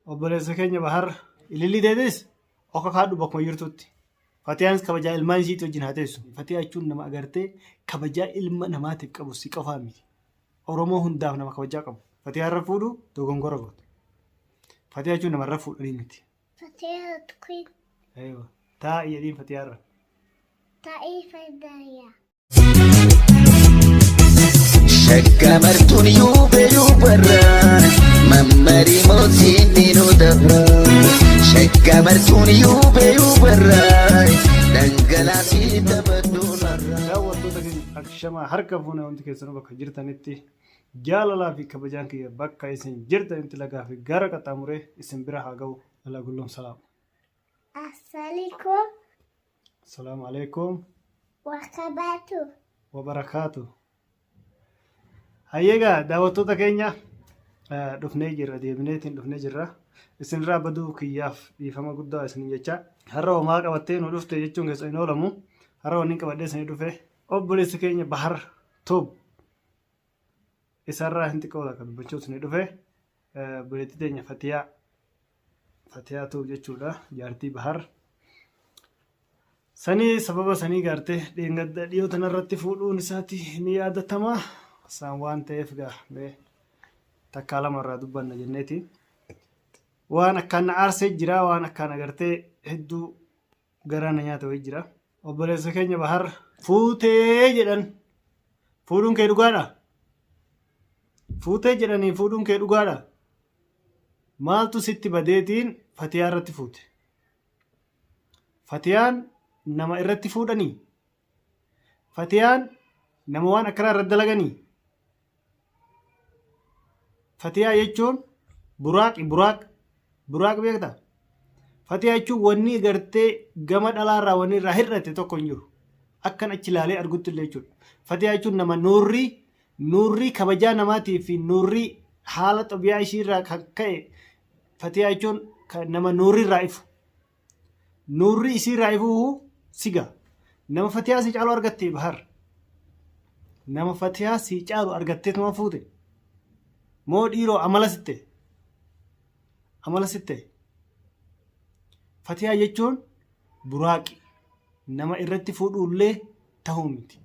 Obboleessa keenya Bahar ilillii teetis oka kaadhu bakkuma jirtutti. Fatiyaanis kabajaa ilmaan isiitti wajjin haa teessu. Fatiyaa jechuun nama agartee kabajaa ilma namaatiif qabu si qofaa miti. Oromoo hundaaf nama kabajaa qabu. Fatiyaa irra fuudhu dogongora goote. Fatiyaa jechuun nama irra fuudhanii miti. Fatiyaa queen. Aywa. Taa'i jedhiin fatiyaa irra. Taa'ii fayyaa. Shagga martuun yuube yuubarra mammarii mootiin ni nu dabra. Shagga martuun yuube yuubarra dhangalaasii taphadhu narra. Daawwattoota keenya akshama harka fuune hundi keessanuu bakka jirtanitti jaalalaa fi kabajaan kiyya bakka isin jirtanitti lagaa fi gara qaxxaamuree isin bira haa ga'u. Alaa gulloon salaam. Asalikum Asalaamu alaikum wakabatu. Wabarakaatu. Hayyeegaa daawwattoota keenya dhufnee jirra deebineetiin dhufnee jirra. Isinirraa baduu kiyyaaf dhiifama guddaa isin jecha. Har'a homaa qabattee nu dhufte jechuun keessa hin oolamu. Har'a wanni qabadhee isinii dhufe obboleessi keenya Bahar Toob isarraa hin xiqqoo takka dubbachuu isinii dhufe obboleettii teenya Fatiyaa Fatiyaa Toob jechuudha jaartii Bahar. Sanii sababa sanii gaarte dheengadda dhiyoo tanarratti fuudhuun isaati ni yaadatama. Isaan waan ta'eef gaa mee takkaa lama irraa dubbanna jenneeti. Waan akkaan na aarsee jira waan akkaan agartee hedduu garaa na nyaata wayii jira. Obboleessa keenya Bahar fuutee jedhan fuudhuun kee dhugaadha. Fuutee jedhanii fuudhuun kee dhugaadha. Maaltu sitti badeetiin Fatiyaa irratti fuute? Fatiyaan nama irratti fuudhanii? Fatiyaan nama waan akkanaa irratti dalaganii? Fatiyaa jechuun buraaqi buraaq buraaq beektaa? Fatiyaa jechuun wanni gartee gama dhalaarraa wanni irraa hir'ate tokko hin jiru. Akkan achi ilaalee argutti illee jechuudha. Fatiyaa jechuun nama nuurrii nuurrii kabajaa namaatii fi nuurrii haala xabiyaa ishiirraa kan ka'e Fatiyaa jechuun kan nama nuurri irraa ifu. Nuurri isii irraa ifuu siga. Nama fatiyaa si caalu argatte bahar. Nama fatiyaa si caalu argattee tuma fuute. Moo dhiiroo amala sitte. Amala sitte. Fatiyaa jechuun buraaqi. Nama irratti fuudhuullee tahuu miti.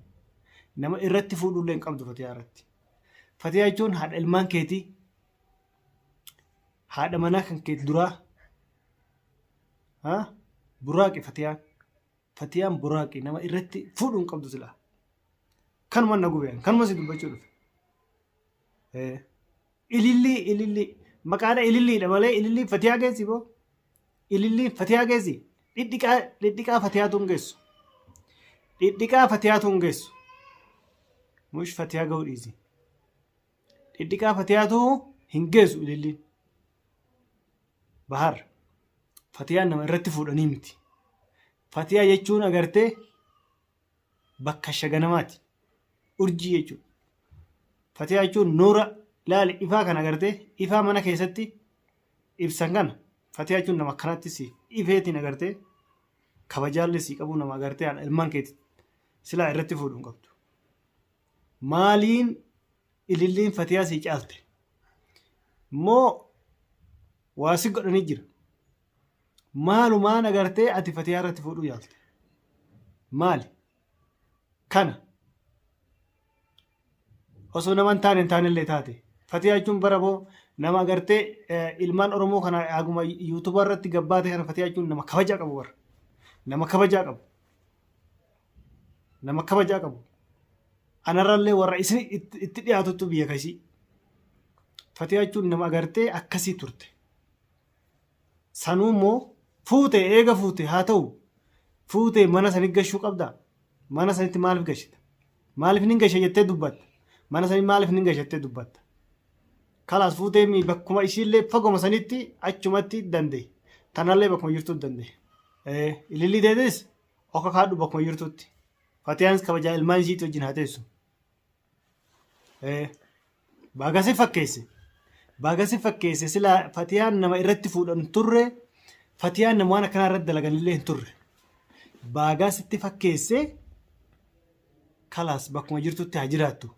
Nama irratti fuudhuullee hin qabdu fatiyaa irratti. Fatiyaa jechuun haadha ilmaan keetii. Haadha manaa kan kee duraa. Ha? Buraaqi fatiyaan. Fatiyaan buraaqi nama irratti fuudhuu hin qabdu silaa. Kanuma na gubeen kanuma si dubbachuu dhufe. Eh. Ilillii ilillii maqaadha ililliidha malee ilillii fatiyaa geessi boo. Ilillii fatiyaa geessi. Dhidhiqaa dhidhiqaa fatiyaatu hin geessu. Dhidhiqaa fatiyaatu hin geessu. Mush fatiyaa ga'uu dhiisi. Dhidhiqaa fatiyaatu hin geessu ililliin. Bahar fatiyaan nama irratti fuudhanii miti. Fatiyaa jechuun agartee bakka shaganamaati. Urjii jechuudha. Fatiyaa jechuun nuura laali ifaa kana agartee ifaa mana keessatti ibsan kana fatiyaa jechuun nama akkanatti si ifeetiin agartee kabajaallee si qabu nama agartee haadha ilmaan keeti silaa irratti fuudhu hin qabdu. Maaliin ililliin fatiyaa sii caalte? Moo waa si godhanii jira? Maalumaan agartee ati fatiyaa irratti fuudhuu yaalte? Maali? Kana. Osoo nama hin taane hin taanellee taate. Fatiyaa jechuun bara boo nama agartee ilmaan Oromoo kana haguma yuutuuba irratti gabbaate kana fatiyaa jechuun nama kabajaa qabu bara. Nama kabajaa qabu. Nama kabajaa qabu. Anarrallee warra isin itti dhiyaatuttu biyya kasii. Fatiyaa jechuun nama agartee akkasii turte. Sanuu immoo fuute eega fuute haa ta'u fuute mana sanii gashuu qabdaa. Mana sanitti maaliif gashita? Maaliif nin gasha jettee dubbatta? Mana sanii maaliif nin gasha jettee dubbatta? Kalaas fuutee mi bakkuma ishiillee fagoma sanitti achumatti danda'e. Tanallee bakkuma jirtutti danda'e. Ilillii teetis Oka kaadhu bakkuma jirtutti. Fatiyaanis kabajaa ilmaan ishiitti wajjin haa teessu. Baga si fakkeesse. Baga si fakkeesse silaa fatiyaan nama irratti fuudhan turre fatiyaan nama waan akkanaa irratti dalagan illee hin turre. Baga sitti fakkeesse kalaas bakkuma jirtutti haa jiraattu.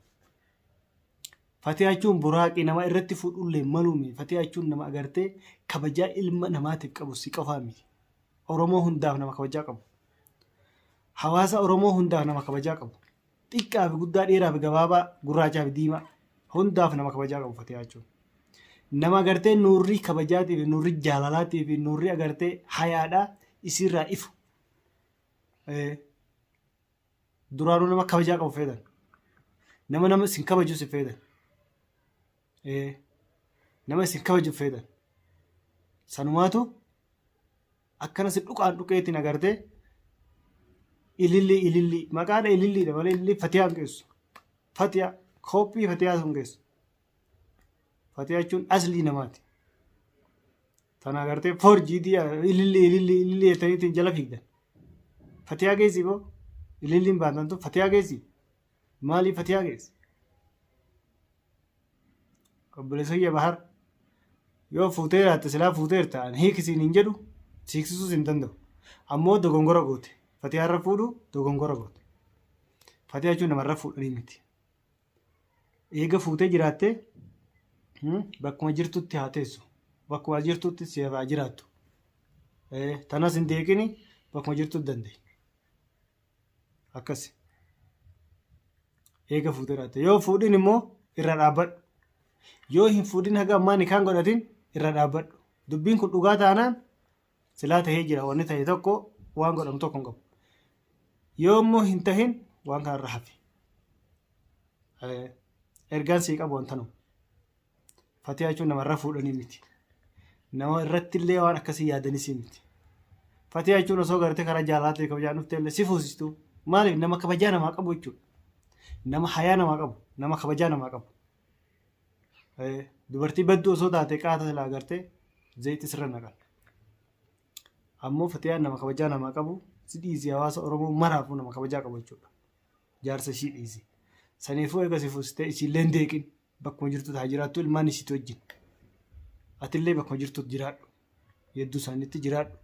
Fatiyaa jechuun buraaqii nama irratti fuudhullee maluumi. Fatiyaa jechuun nama agartee kabajaa ilma namaatiif qabu si qofaa miti. Oromoo hundaaf nama kabajaa qabu. Hawaasa Oromoo hundaaf nama kabajaa qabu. Xiqqaa fi guddaa, dheeraa fi gabaabaa, gurraachaa fi diimaa hundaaf nama kabajaa qabu Fatiyaa jechuun. Nama agartee nuurri kabajaatii fi nuurri jaalalaatii fi nuurri agartee hayaadhaa isiirraa ifu. Duraanuu nama kabajaa qabu feetan. Nama nama isin kabaju si feetan. Nama isin kabaju feetan. Sanumaatu akkana si dhuqaan dhuqeetiin agartee ilillii ilillii maqaadha ililliidha malee ilillii fatiyaa hin geessu. Fatiyaa kooppii fatiyaa sun geessu. Fatiyaa jechuun aslii namaati. Tana agartee foorjiitii ilillii ilillii ilillii jettaniitiin jala fiigdan. Fatiyaa geessi boo ililliin baatantu fatiyaa geessi. Maalii fatiyaa geessi? Obboleessa kiyya Bahar yoo fuutee jiraatte silaa fuuteerta ani hiikisiin hin jedhu siiksisuus hin danda'u. Ammoo dogongora goote. Fatiyaa irra fuudhu dogongora goote. Fatiyaa jechuun namarra fuudhanii miti. Eega fuutee jiraattee bakkuma jirtutti haa teessu. Bakkuma jirtutti si haa jiraattu. Tanas hin deeqini bakkuma jirtutti dandeenya. Akkasi. Eega fuutee jiraatte. Yoo fuudhin immoo irra dhaabbadhu. Yoo hin fuudhin haga ammaa nikaan godhatin irra dhaabbadhu. Dubbiin kun dhugaa taanaan silaa tahee jira wanni tahe tokko waan godhamu tokko hin qabu. Yoo immoo hin tahin waan kanarra hafi. Ergaan sii qabu wantanuma. Fatiyaa jechuun namarra fuudhanii miti. Nama irratti illee waan akkasii yaadanis miti. Fatiyaa jechuun osoo gartee karaa jaalalaa ta'e kabajaan dhuftee illee si fuusistu. Maaliif nama kabajaa namaa qabu jechuudha. Nama hayaa namaa qabu, nama kabajaa namaa qabu. Dubartii badduu osoo taate qaata silaa agartee zayitii sirra naqan. Ammoo Fatiyaan nama kabajaa namaa qabu si dhiisi hawaasa Oromoo maraafuu nama kabajaa qabu jechuudha. Jaarsa ishii dhiisi. Saniifuu eega si fuusitee isiillee hin deeqin bakkuma jirtu haa jiraattu ilmaan isiitti wajjin. Atillee bakkuma jirtutti jiraadhu. Yedduu isaaniitti jiraadhu.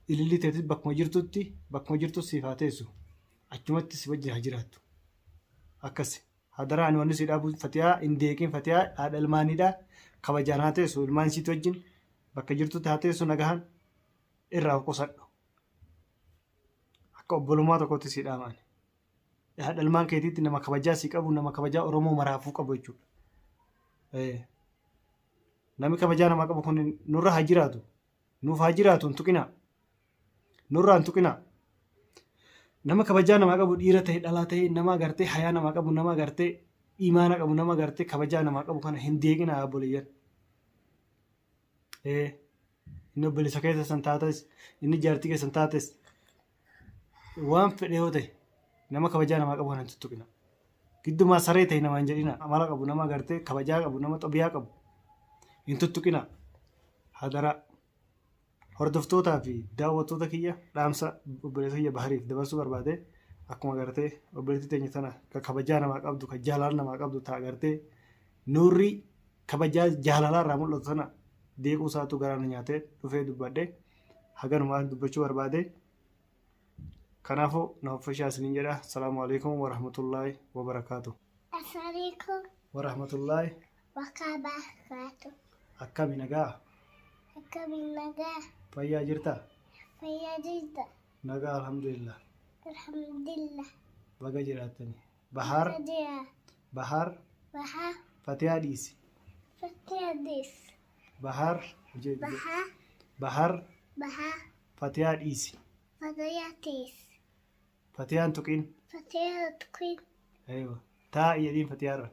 Ilillii teetis bakkuma jirtutti bakkuma jirtu siif haa teessu. Achumatti si wajjin haa jiraattu. Akkasi. Hadaraa ani wanni si dhaabu fatiyaa hin deeqin fatiyaa haadha ilmaaniidha kabajaan haa teessu ilmaan isiitti wajjin bakka jirtutti haa teessu nagahan irraa of qusadhu. Akka obbolummaa tokkotti si dhaama ani. Haadha ilmaan keetiitti nama kabajaa si qabu nama kabajaa Oromoo maraafuu qabu jechuudha. Namni kabajaa namaa qabu kun nurra haa jiraatu. Nuuf haa jiraatu hin tuqinaa. Nurraa hin tuqinaa. Nama kabajaa namaa qabu dhiira ta'e dhalaa ta'e nama agartee hayaa namaa qabu nama agartee imaana qabu nama agartee kabajaa namaa qabu kana hin deeqinaa obboleeyyan. Ee inni obboleessa keessa san taates inni jaartii keessan taates waan fedhe yoo ta'e nama kabajaa namaa qabu kana hin tuttuqina. Giddumaa saree ta'e namaan jedhina amala qabu nama agartee kabajaa qabu nama xobiyaa qabu hin tuttuqina. Hadaraa. Hordoftootaa fi daawwattoota kiyya dhaamsa obboleessa kiyya Bahariif dabarsuu barbaade akkuma agartee obboleettii teenya tana ka kabajaa namaa qabdu ka jaalala namaa qabdu ta agartee nuurri kabajaa jaalalaa irraa mul'atu tana deequu isaatu garaa na nyaatee dhufee dubbadhe haganumaan dubbachuu barbaade. Kanaafuu na uffishaa isiniin jedha. Salaamu alaikum warahmatullaahi wabarakaatu. Asalaamaaleykum Warahmatullaahi wakabarakatu. akkami nagaa Akkami nagaa fayyaa jirtaa? fayyaa jirta. Nagaa alhamdulillah. Alhamdulillah. Baga jiraattani. Bahaar Jira. Bahaar Bahaa Fatiyaa dhiisi. Fatiyaa dhiis. Bahaar Bahaa Bahaar Bahaa Fatiyaa dhiisi. Fatiyaa dhiis. Fatiyaan tuqin. Fatiyaa tuqin. Aywa. Taa'i jedhiin Fatiyaarra.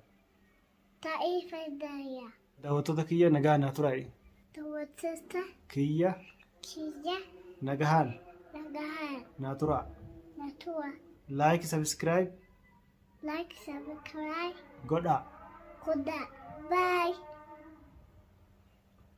Taa'ii fayyaa. Daawwattoota kiyya nagaa naa turaa'i. Daawwattoota Kiyya kiyya nagahaan nagahaan naa turaa. na tura. Like subscribe Like, subscribe, godhaa. godhaa. Bye.